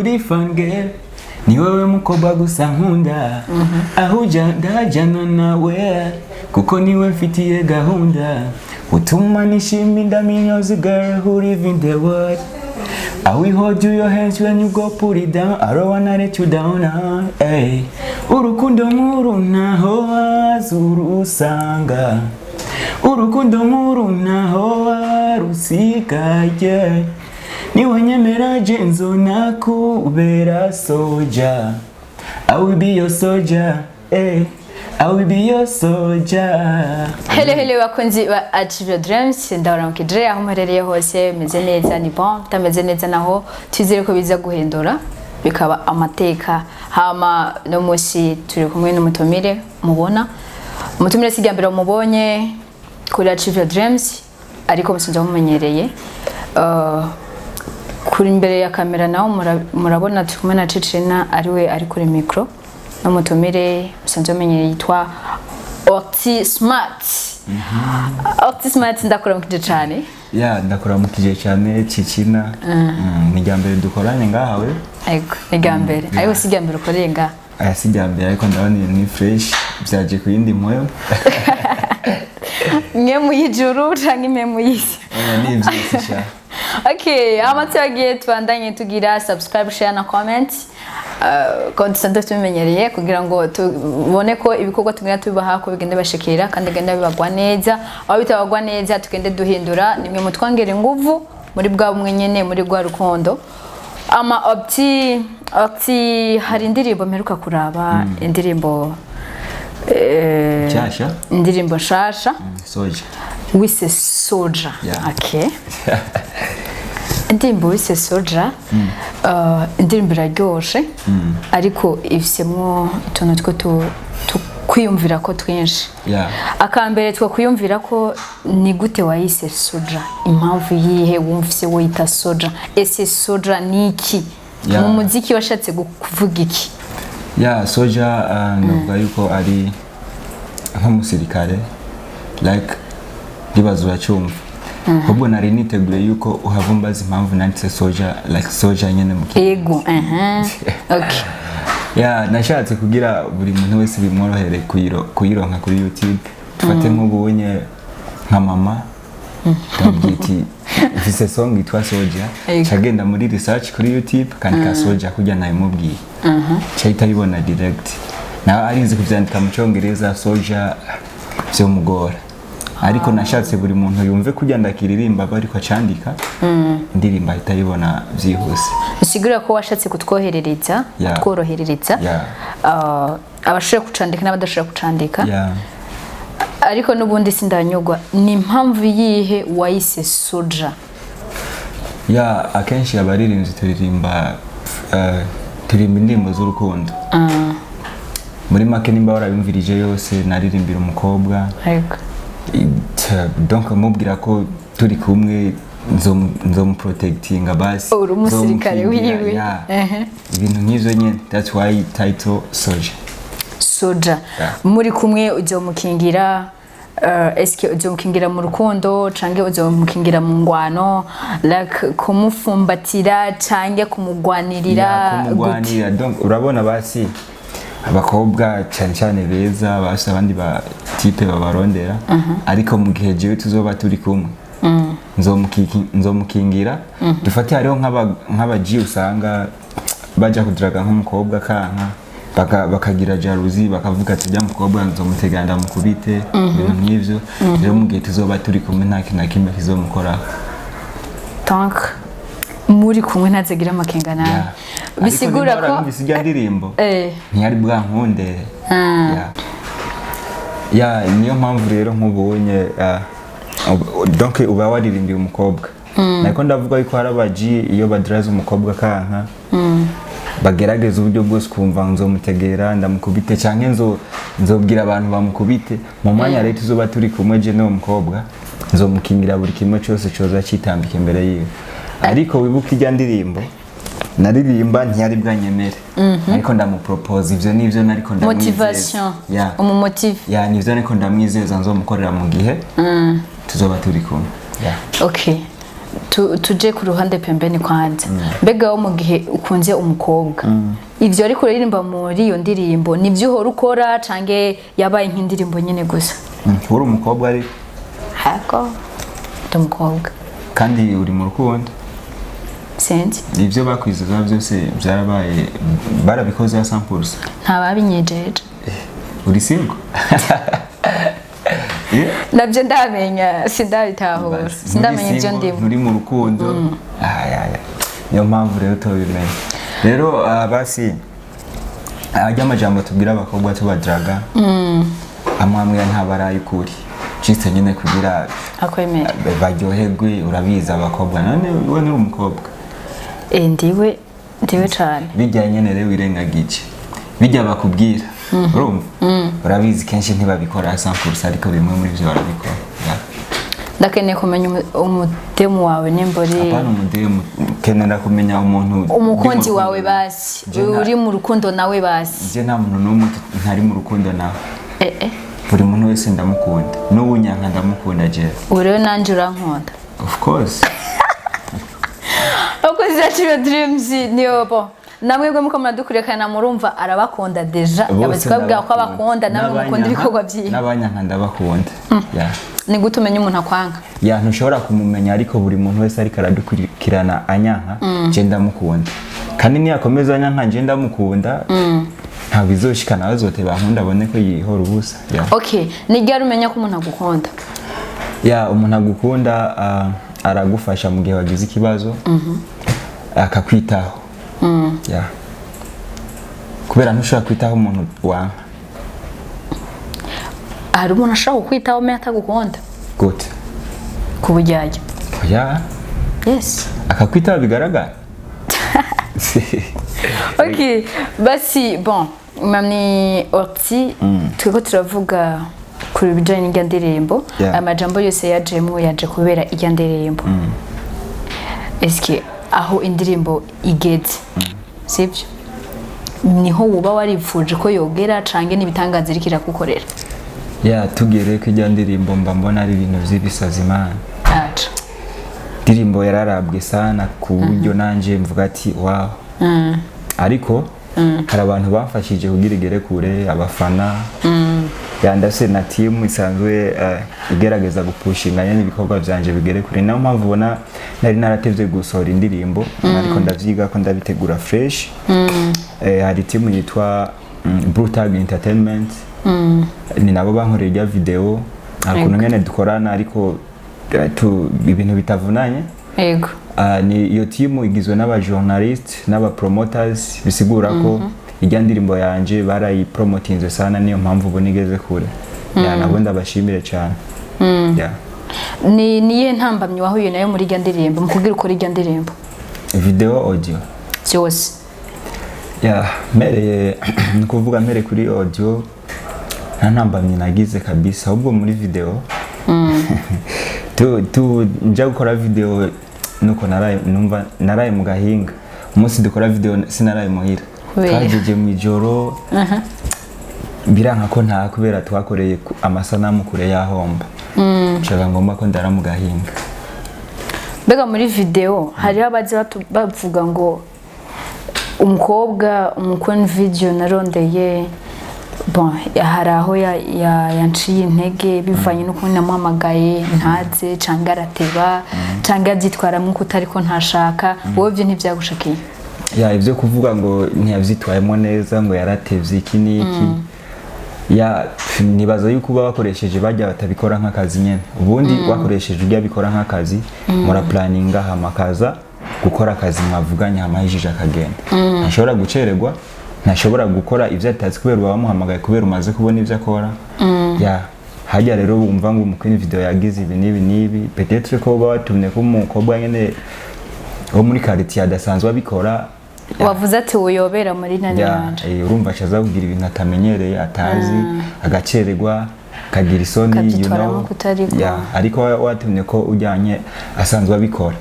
Uri fun girl, ni wewe mukobwa gusa nkunda. Aho ujya ndajyana nawe, kuko niwe mfitiye gahunda. Utuma nishima indaminyozi, girl who live in the world. I will hold you your hands when you go put it down. I don't wanna let you down now, hey. Urukundo nkuru ntaho wazurusanga, urukundo nkuru ntaho warusigaye. Niwanyemera je nzonakubera soja. I will be your soldier, hey. I will be your soldier. Hello, hello bakunzi ba Achieve Your Dreams, ndabaramukije aho muherereye hose. Meze neza ni bon, utameze neza naho twizere ko biza guhindura bikaba amateka. Hama no munsi turi kumwe n'umutumire mubona. Umutumire si mbere mubonye kuri Achieve Your Dreams, ariko musanzwe mumenyereye. Kuri imbere ya kamera naho murabona turi kumwe na Cecena, ariwe ari kuri micro, n'umutumire musanzwe mumenyereye yitwa Opti Smart. Opti Smart, ndakuramukije cyane. Ya, ndakuramukije cyane Cikina. Ni irya mbere dukoranye ngaha we. Ego, ni irya mbere, ariko si irya mbere ukoreye ngaha. Aya si irya mbere, ariko ndabona ibintu ni fresh, byaje ku yindi moyo. Mwe mu y'ijuru canke imwe mu y'isi? Oya, ni iby'isi sha. Okay, amatwi yagiye, tubandanye tugira subscribe, share na comment, ko dusanzwe tubimenyereye, kugira ngo tubone ko ibikorwa tugenda tubibaha ko bigenda bashikira kandi bigenda bibagwa neza. Aho bitabagwa neza tugende duhindura. Nimwe mutwongera inguvu muri bwa bumwe nyene, muri bwa rukundo. Ama Opti, hari indirimbo mperuka kuraba, indirimbo Nshasha. Indirimbo nshasha. Soja. Wise Soja. Yeah. Okay, indirimbo wise Soja, indirimbo iraryoshe, ariko ifisemwo utuntu two kwiyumvira ko twinshi. Akambere two kwiyumvira ko ni gute wayise Soja? Impamvu yihe wumvise woyita Soja? Ese Soja ni iki? Mu muziki washatse kuvuga iki? Ya, soja, navuga yuko ari nk'umusirikare, like ndibaza uracyumva. Ahubwo nari niteguye yuko uhava umbaza impamvu nanditse soja, like soja nyene mu Kirundi. Ego, okay. Ya, nashatse kugira buri muntu wese bimworohere kuyironka kuri YouTube. Dufate nk'ubunye nka mama, ndamubwira iti mfise song yitwa Soja. Cagenda muri research kuri YouTube, kandika Soja kurya nabimubwiye, cahita ayibona direct. Nawe arizi kuvyandika mu Congereza soja vyomugora, ariko nashatse buri muntu yumve kurya ndakiririmba aba ariko acandika indirimbo, ahita ayibona vyihuse. Bisigura ko washatse kutwoherereza, kutworoherereza, abashobora kucandika n'abadashobora kucandika. Ariko n'ubundi sindanyugwa, ni impamvu yihe wayise Soja? Ya, akenshi abaririmbyi turirimba, turirimba indirimbo z'urukundo. Muri make, nimba warabimvirije yose, naririmbira umukobwa. Donc mubwira ko turi kumwe nzomuprotectinga basi. Uri umusirikare nzomukingira, wiwe. Yeah. Ibintu nk'ivyo nyene, that's why title Soja. Soja. Yeah. Muri kumwe uzomukingira, eske uzomukingira mu rukundo canke uzomukingira mu ngwano, like kumufumbatira canke kumugwanirira? Ya, gute? kumugwanirira. Donc urabona basi abakobwa cyane cyane beza basi abandi ba type babarondera, ariko mu gihe jewe tuzoba turi kumwe nzomukingira. Dufate hariho nk'abaji usanga baja kuduraga nk'umukobwa kanka, bakagira jalousie, bakavuga ati ujya mukobwa nzomutegera ndamukubite, ibintu nk'ivyo. Rero mu gihe tuzoba turi kumwe nta kintu na kimwe kizomukoraho. Donc muri kumwe ntazagira amakenga nawe. Yeah. Bisigura Ariko ko nimba ijya ndirimbo ntiyari bwankundere. Ya, niyo mpamvu rero nk'ubunye, donc uba waririmbiye umukobwa. Nariko ndavuga yuko hari abaji iyo badiraze umukobwa kanka, bagerageza uburyo bwose, kumva nzomutegera ndamukubite canke nzobwira abantu bamukubite. Mu mwanya rero tuzoba turi kumwe je n'uwo mukobwa, nzomukingira buri kimwe cyose coza citambika imbere yiwe. Ariko wibuke ijya ndirimbo naririmba ntiyari bwanyemere, ariko ndamupropose ivyo nivyo nariko ndamwizeza. Motivation. Ya. Umumotive. Ya, nivyo nariko ndamwizeza nzomukorera mu gihe tuzoba turi kumwe. Ya. Okay. Tuje ku ruhande pembeni kwanza. Mbega wo mu gihe ukunze umukobwa, ivyo ariko uririmba muri iyo ndirimbo nivyo uhora ukora, canke yabaye nk'indirimbo nyene gusa? Uri umukobwa ariko? Hako ndi umukobwa. Kandi uri mu rukundo? Sinzi. Ibyo bakwizaza byose byarabaye, barabikoze ya 100%? Nta babinyejeje. Uri single? Nabyo ndamenya, sindabitahura. Basi, sindamenya nturi ibyo single, ndimo. Nturi mu rukundo. Ay, ay, ay. Niyo mpamvu rero tubimenya rero. Basi ajya amajambo tubwira abakobwa tubadaraga, amwe amwe ntaba ari ay'ukuri, juste nyine kugira akwemera. Baryoherwe. Urabizi abakobwa. None we nturi umukobwa? Eh, ndiwe cane. Bijya nyene rero wirengagije bijya bakubwira, urumva, urabizi kenshi ntibabikora 100%, ariko bimwe muri byo barabikora. Yeah. Ndakeneye kumenya umudemu wawe nimba uri Apana umudemu, kenera kumenya umuntu umukunzi uri mu wawe rukundo. basi. Je nta- Uri mu rukundo nawe basi? Je nta muntu n'umwe ntari mu rukundo nawe. Eh eh. Buri muntu wese ndamukunda, n'uwunyanka ndamukunda jewe. Ubu rero nanjye urankunda? Of course. Abakozi ba Chiro Dreams, niyo bo namwe muko muradukurikirana, murumva arabakunda déjà. Bose. Yamaze kubabwira ko abakunda, namwe mukunda ibikorwa byiwe. N'abanyanka ndabakunda. Yeah. Ni gute umenya umuntu akwanga? Ya, ntushobora kumumenya, ariko buri muntu wese ariko aradukurikirana anyanka, je ndamukunda, kandi niyakomeza anyanka nje ndamukunda, ntabwo izoshika nawe azoteba ankunda, abone ko yihora ubusa. Yeah. Okay, ni ryari umenya ko umuntu agukunda? Ya, umuntu agukunda aragufasha mu gihe wagize ikibazo, akakwitaho. Ya, kubera ntushobora kwitaho umuntu wanka. Hari umuntu ashobora kukwitaho umenya atagukunda. Gute? Ku bujyajya. Ya. Yes. Akakwitaho bigaragara. Okay, basi bon, mami Orti, turiko turavuga ku bijanye n'irya ndirimbo. Amajambo yose yajemwo yaje kubera irya ndirimbo. Eske aho indirimbo igeze, sibyo niho wuba waripfuje ko yogera, canke n'ibitangaza iriko iragukorera? Ya, tugere ko ijya ndirimbo mba mbona ari ibintu vy'ibisazi, Imana. Aca. Indirimbo yararabwe sana ku buryo nanje mvuga ati wow, ariko hari abantu bamfashije kugira igere kure, abafana yandase na team isanzwe igerageza gupushinga nyene ibikorwa vyanje bigere kure. Niyo mpamvu ubona nari naratevye gusohora indirimbo, ariko ndavyiga ko ndabitegura fresh. Hari team yitwa Blue Tag Entertainment, ni nabo bankoreye irya video. Hari ukuntu nyene dukorana, ariko ibintu bitavunanye. Ni iyo timu igizwe n'aba journalist n'aba promoters, bisigura ko ijya ndirimbo yanje barayipromotinze sana, niyo mpamvu ubona igeze kure. Ya, nabo ndabashimire cyane. Ya. Ni niye ntambamyi wahuye nayo muri irya ndirimbo, mu kugira ukora irya ndirimbo? Video, audio? Byose. Ya, mpereye, ni ukuvuga mpere kuri audio, nta ntambamyi nagize kabisa. Ahubwo muri video tu njya gukora video, nuko naraye, numva naraye mu gahinga. Umunsi dukora video sinaraye muhira. Kubera? Twagejeje mu ijoro, biranka ko nta, kubera twakoreye amasanamu kure y'ahomba, nshaka ngomba ko ndara mu gahinga. Mbega muri video hariho abaza bavuga ngo umukobwa umukoni video narondeye, bon, hari aho yanciye intege bivanye n'ukuntu namuhamagaye ntaze, canke arateba, canke abyitwaramo uko utari ko ntashaka. Wowe ibyo ntibyagushakiye? Ya, ibyo kuvuga ngo ntiyabyitwayemo neza, ngo yaratevye iki n'iki, ya, nibaza yuko uba wakoresheje bajya batabikora nk'akazi nyene. Ubundi wakoresheje ujya bikora nk'akazi, muraplaninga, hama akaza gukora akazi mwavuganye, hama yijije akagenda. Ntashobora gucererwa, ntashobora gukora ibyo atazi, kubera uba wamuhamagaye, kubera umaze kubona ibyo akora. Ya, hajya rero wumva ngo umukwini video yagize ibi n'ibi n'ibi, peut-être ko uba watumye ko umukobwa nyene wo muri quartier adasanzwe abikora. Wavuze ati uyobera muri nani Ya, yanje. Urumva acaza kugira ibintu atamenyereye, atazi, agacererwa, akagira isoni, you Akabyitwaramo know. kutariko. Ya, ariko watumye ko ujyanye asanzwe abikora,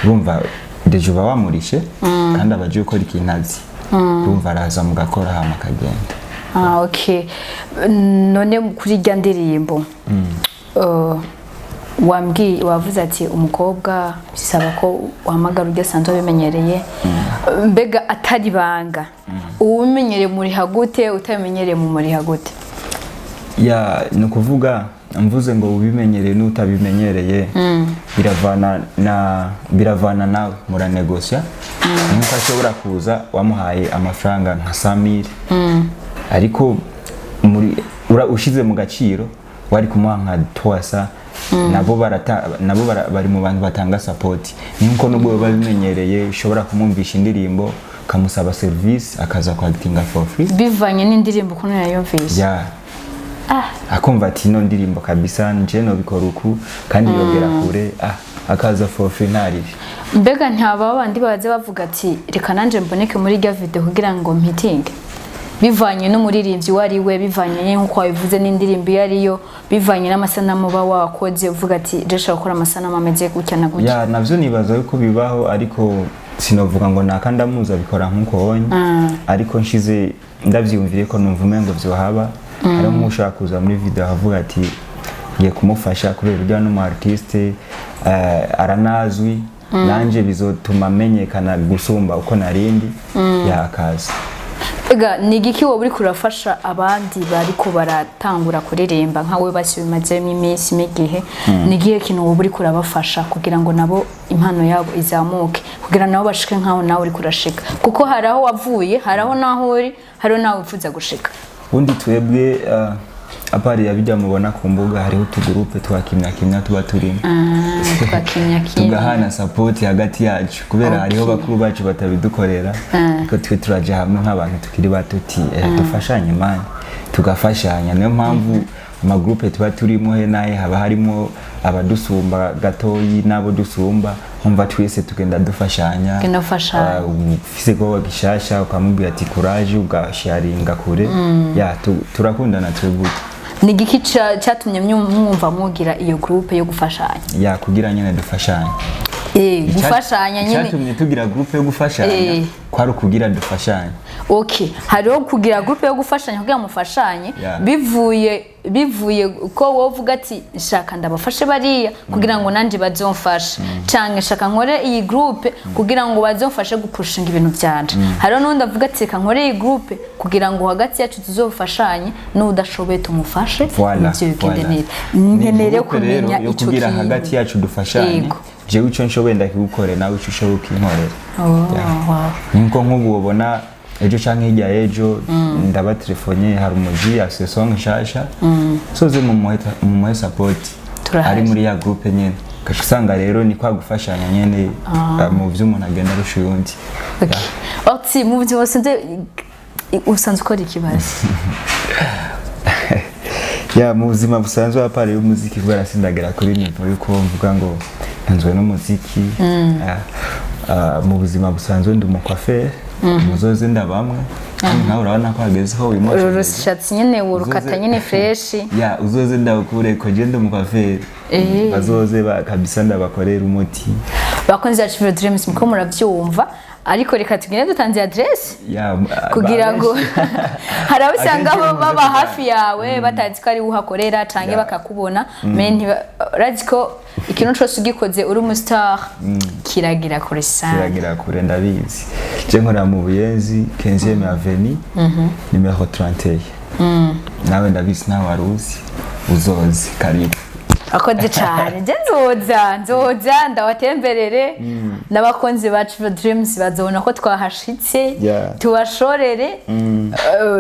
urumva déjà uba wamurishe, kandi aba agiye gukora ikintu azi. Urumva araza mugakora, hama akagenda. Ah, okay. None kuri irya ndirimbo, Wambwiye, wavuze ati umukobwa bisaba ko uhamagara ujya asanzwe abimenyereye. Mbega atari ibanga, uwumenyereye muriha gute, utabimenyereye mu muriha gute? Ya, ni ukuvuga mvuze ngo ubimenyereye n'utabimenyereye biravana nawe muranegosya. Nkuko ashobora kuza wamuhaye amafaranga nka 100 000, ariko muri ushize mu gaciro wari kumuha nka twasa. Nabo barata, nabo bari mu bantu batanga support. Ni nkuko nubwo babimenyereye ushobora kumwumvisha indirimbo, ukamusaba service, akaza kwakitinga for free. Bivanye n'indirimbo ukuntu yayumvise. Ya, akumva ati ino ndirimbo kabisa nje nobikora uku kandi yogera kure, akaza for free ntaribi. Mbega ntaba bandi baza bavuga ati reka nanje mboneke muri rya video kugira ngo mpitinge, bivanye n'umuririmbyi uwo ari we, bivanye nk'uko wabivuze n'indirimbo iyo ariyo, bivanye n'amasanamu uba wakoze, uvuga ati je nshaka gukora amasanamu ameze gutya na gutya? Ya, navyo nibaza yuko bibaho, ariko sinovuga ngo naka ndamuzi abikora nkuko wonye, ariko nshize ndavyiyumviye ko numva umengo vyohaba. Hariho nk'ushobora kuza muri video avuga ati ngiye kumufasha kubera urya n'umu artiste, aranazwi, nanje bizotuma amenyekana gusumba uko narindi, yakaza. Ega ni igiki wowe uriko urafasha abandi bariko baratangura kuririmba nkawe, basi bimazemo iminsi n'igihe? Ni igihe kintu wowe uriko urabafasha kugira ngo nabo impano yabo izamuke, kugira nabo bashike nkaho nawe uriko urashika? Kuko hari aho wavuye, hari aho naho uri, hariho naho wifuza gushika. Ubundi twebwe, à part ya bijya mubona ku mbuga, hariho utugurupe twa kimya kimya tuba turimo. Twa kimya kimya. Tugahana support hagati yacu, kubera hariho bakuru bacu batabidukorera, ariko twe turaja hamwe nk'abantu tukiri bato uti dufashanye man, tugafashanya. Niyo mpamvu amagurupe tuba turimo he nahe haba harimo abadusumba gatoyi n'abo dusumba, nkumva twese tugenda dufashanya. Tugenda dufashanya. Ufise ko gishasha ukamubwira ati courage, ugasharinga kure ya turakundana twebwe. Ni igiki cyatumye mwumva mugira iyo groupe yo gufashanya? Ya, kugira nyene dufashanye. Gufashanya nyine. Icyatumye tugira groupe yo gufashanya kwari ukugira dufashanye. Okay, hariho kugira groupe yo gufashanya kugira mufashanye, bivuye ko wowe uvuga ati nshaka ndabafashe bariya kugira ngo nanjye bazomfashe, canke nshaka nkore iyi groupe kugira ngo bazomfashe gupushinga ibintu byanje. Hariho n'undi avuga ati reka nkore iyi groupe kugira ngo hagati yacu tuzofashanye, n'udashoboye tumufashe, Voilà, nivyo bigende voilà. neza. Ni Nkenere groupe rero kumenya yo ico kugira kintu. hagati yacu dufashanye. Jewe ico nshoboye ndakigukorera, nawe ico ushoboye ukinkorera. Oh, wow. Nkuko nk'ubu ubona ejo canke hirya y'ejo ndabatelefone, hari umuji afise song nshasha, soze mumuhe support. Turahari. Ari muri ya groupe nyene, ugaca usanga rero ni kwa gufashanya nyene, mu vyo umuntu agenda arusha uyundi. Okay. Oti mu buzima busanzwe usanzwe ukora ikibazo? Ya, mu buzima busanzwe, à part y'umuziki, kubera sindagera kuri niveau yuko mvuga ngo ntunzwe n'umuziki, mu buzima busanzwe ndi umukwaferi, muzoze ndabamwe. Kandi nawe urabona ko hagezeho Uru wimoshe. rushatsi nyene wurukata nyene fresh. Ya, uzoze ndabakure ko je ndi umukwaferi. Bazoze kabisa ndabakorera umuti. Bakunzi bacu Vero Dreams, muko muravyumva, ariko reka tugende dutanze adresse Ya, kugira ngo hari abo usanga Akenshi baba muze hafi yawe batazi ko ari we uhakorera, canke bakakubona, mais urazi ko ikintu cose ugikoze uri umu star kiragira kure sana. Kiragira kure, ndabizi. Je nkorera mu Buyenzi, 15e avenue, numéro 31. Nawe ndabizi, nawe wari uzi, uzozi, karibu. Akoze cane. Je nzoza ndabatemberere, n'abakunzi bacu Vero Dreams bazobona ko twahashitse, tubashorere.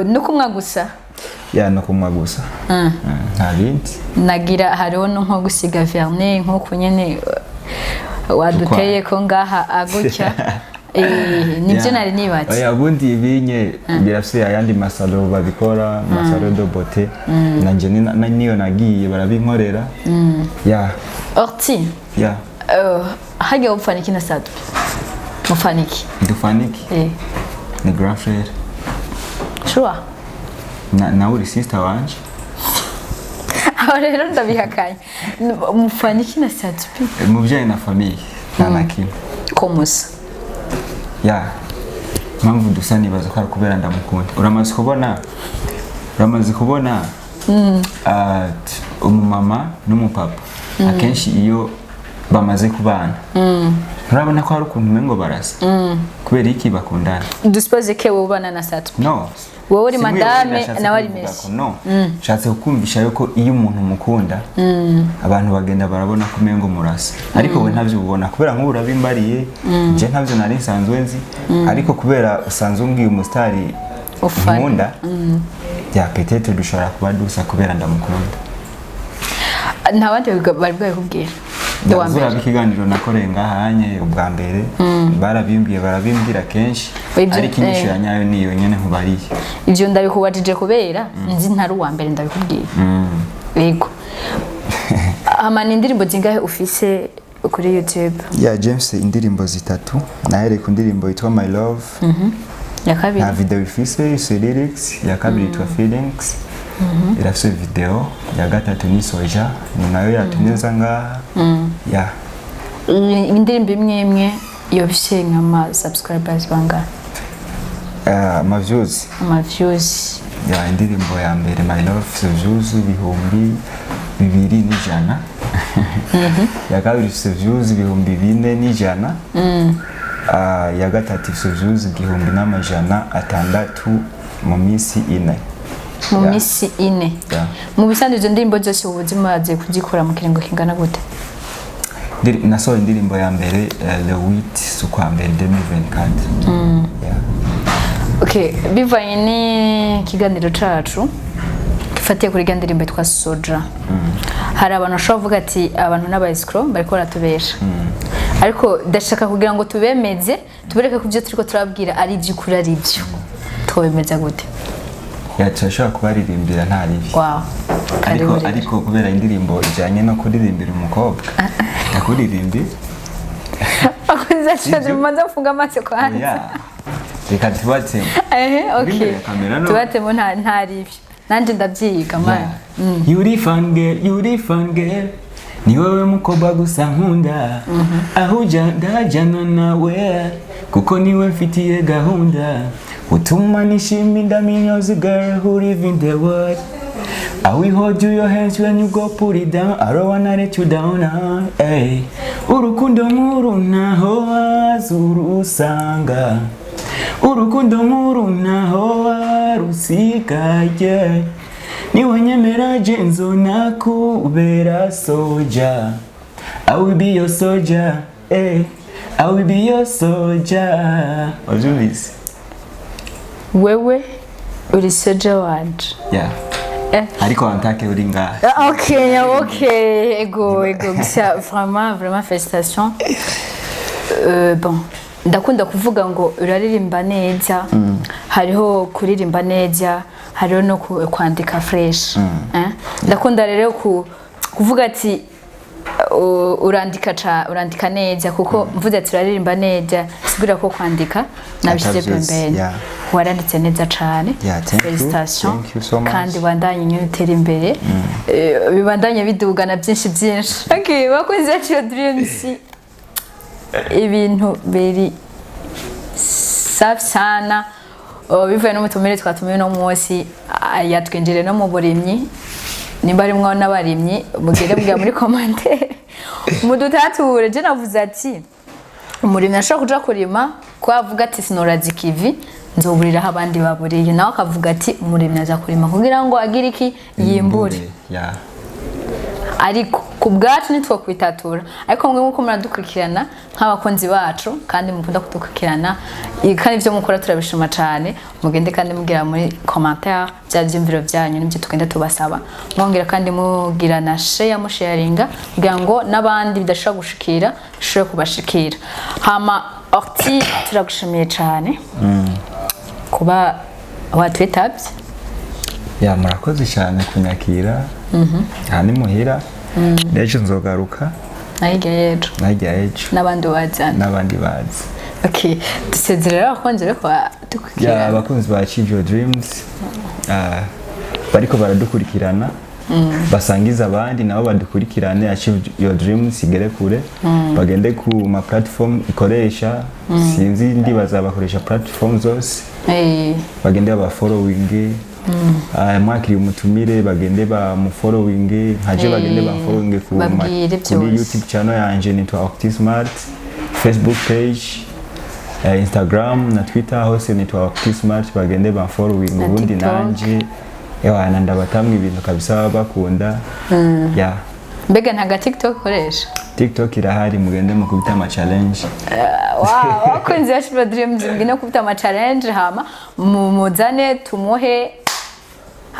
No kumwa gusa? Ya, no kumwa gusa. Nta bindi. Nagira hariho no nko gusiga vernis nk'uku nyene waduteye ko ngaha agutya. Nibyo nari nibatse. Oya, ubundi ibinye birafise ayandi masalo babikora, masalo de beauté. Nanje niyo nagiye barabinkorera. Ya. Orti, Ya. Hajya upfana iki na Sadu? Mufana iki? Dufaniki? Ni grand frère. Sure? Nawe uri sister wanje. Aho rero ndabihakanye. Mufana iki na Sadu? Mu bijyanye na famille nta na kimwe. Ko musa? Ya, impamvu dusa nibaza ko ari kubera ndamukunda. Uramaze kubona umumama n'umupapa. Akenshi iyo bamaze kubana, nturabona ko hari ukuntu umengo barasa? Kubera iki? Bakundana. Dusuppose que wowe ubana na Sat-B. No. Wowe uri Si mwe madame, nashatse nawe ari kubivuga Messi. ko no, nshatse kukumvisha yuko iyo umuntu mukunda, abantu bagenda barabona ko umengo murasa, ariko we ntabyo ubona, kubera nk'ubu urabimbariye, je ntabyo nari nsanzwe nzi, ariko kubera usanzwe umbwiye umusitari Ufana. nkunda, ya peut-être dushobora kuba dusa kubera ndamukunda. Nta bandi bari bwabikubwira? Ndi uwa mbere. Uzuraba ikiganiro nakoreye ngahanye ubwa mbere, barabimbwiye, barabimbwira kenshi, ariko inyishu ya nyayo niyo nyene nkubariye. Ibyo ndabikubajije kubera nzi ntari uwa mbere ndabikubwiye. Yego. Hama ni indirimbo zingahe ufise kuri YouTube? Ya James, indirimbo zitatu. Nahereye ku ndirimbo yitwa My Love. Ya kabiri? Nta video ifise, ifise lyrics. Ya kabiri yitwa Feelings, irafise video. Ya gatatu ni Soja, ni nayo yatumye nza ngaha, ya. Indirimbo imwe imwe yofise nk'ama subscribers bangahe? Ama views? Ama views. Ya, indirimbo ya mbere My Love ifise views 2100. Ya kabiri ifise views 4100. Ah, ya gatatu ifise views 1600 mu minsi 4. Mu Ya. minsi 4? Ya. Mu bisanzwe izo ndirimbo zose ubu zimaze kuzikora mu kiringo kingana gute? Nasohoye indirimbo ya mbere le 8 z'ukwa mbere 2024. Yeah. Okay, bivanye n'ikiganiro cacu gifatiye kuri rya ndirimbo yitwa Soja, hari abantu bashobora kuvuga ati abantu n'aba escroc, bariko baratubesha, ariko ndashaka kugira ngo tubemeze, tubereke ko ibyo turiko turabwira ari iby'ukuri, ari ibyo. Twabemeza gute? Ya, turashobora kubaririmbira, nta ribi. Wow. Ariko Karibu rero. Ariko kubera indirimbo ijanye no kuririmbira umukobwa, ndakuririmbi. Abakunzi bacu, mubanze mufunge amaso kwanza. Ya, reka tubatse. Ehe, Uri okay. imbere ya kamera, no? Tubatemo, nta ribi, nanjye ndabyiga man. You the fun girl, you the fun girl. Ni wewe mukobwa gusa nkunda. Aho ujya ndajyana nawe, kuko niwe mfitiye gahunda. Utuma nishima indaminyozi, girl who live in the world. I will hold you your hands when you go put it down. I don't wanna let you down now. Hey. Urukundo nkuru ntaho wazurusanga. Urukundo nkuru ntaho warusigaye. Niwe nyemera jenzo nakubera soja. I will be your soldier. Hey. I will be your soldier. Wabyumvise? Wewe uri soja wanje? Yeah. Eh. Ariko wantake uri ngaha. Ah, ok, ego, ego, gusa vraiment, vraiment félicitations. Bon, ndakunda kuvuga ngo uraririmba neza. Hariho kuririmba neza, hariho no kwandika fresh. Eh? Ndakunda rero kuvuga ati urandika ca urandika neza, kuko mvuze ati uraririmba neza sigura ko kwandika nabishyize Atavyuzi, pembeni. Waranditse neza cane. Yeah, thank you. Félicitations. Thank you so much. Kandi bandanye nyine utera imbere. Bibandanye bidugana byinshi byinshi. Okay, bakunzi bacu ya Dreams, ibintu biri safi sana. Oh, bivuye n'umutumire twatumiwe no munsi, yatwinjire no mu burimyi. Nimba harimwo n'abarimyi, mugende mbwira muri commentaire mudutature. Je navuze ati umurimyi ashobora kuja kurima ko avuga ati sinoraza ikivi, nzoburiraho abandi baburiye. Nawe akavuga ati umurimyi aza kurima kugira ngo agire iki? Yimbure. Yeah. Ariko ku bwacu nitwo kwitatura, ariko mwe nkuko muradukurikirana nk'abakunzi bacu kandi mukunda kudukurikirana, kandi ibyo mukora turabishima cyane, mugende kandi mubwira muri commentaire bya byumviro byanyu n'ibyo tugenda tubasaba, mwongera kandi mugira na share, musharinga kugira ngo n'abandi bidashobora gushikira bishobore kubashikira. Hama Orti, turagushimiye cyane kuba watwitabye. Ya, murakoze cyane kunyakira. Aha ni muhira, n'ejo nzogaruka. Na hirya y'ejo. Najya ejo. N'abandi bazana. N'abandi bazi. Okay, dusezerera abakunzi ariko Ya, dukurikirana. abakunzi ba Achieve Your Dreams, bariko baradukurikirana, basangiza abandi nabo badukurikirane. Achieve Your Dreams igere kure, bagende ku ma platform ikoresha, sinzi, ndibaza bakoresha platform zose. Bagende baba following. Ah, mwakiriye umutumire, bagende bamufollowinge, nkaje bagende bamfollowinge ku Babwire kuri byose. YouTube channel yanje nitwa Octi Smart, Facebook page, Instagram na Twitter, hose nitwa Octi Smart, bagende bamfollowinge. Na Ubundi TikTok. nanje ewana ndabatamwa ibintu kabisa baba bakunda ya. Mbega ntaga TikTok ukoresha? TikTok irahari, mugende mukubita ama challenge. Wow, abakunzi ba Shiba Dreams, mugende kubita ama challenge, hama mumuzane tumuhe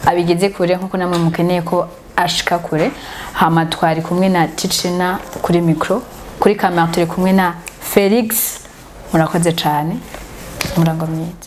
abigeze kure nkuko namwe mukeneye ko ashika kure. Hama twari kumwe na Ticina kuri micro, kuri kamera turi kumwe na Felix. Murakoze cyane, murango mwiza.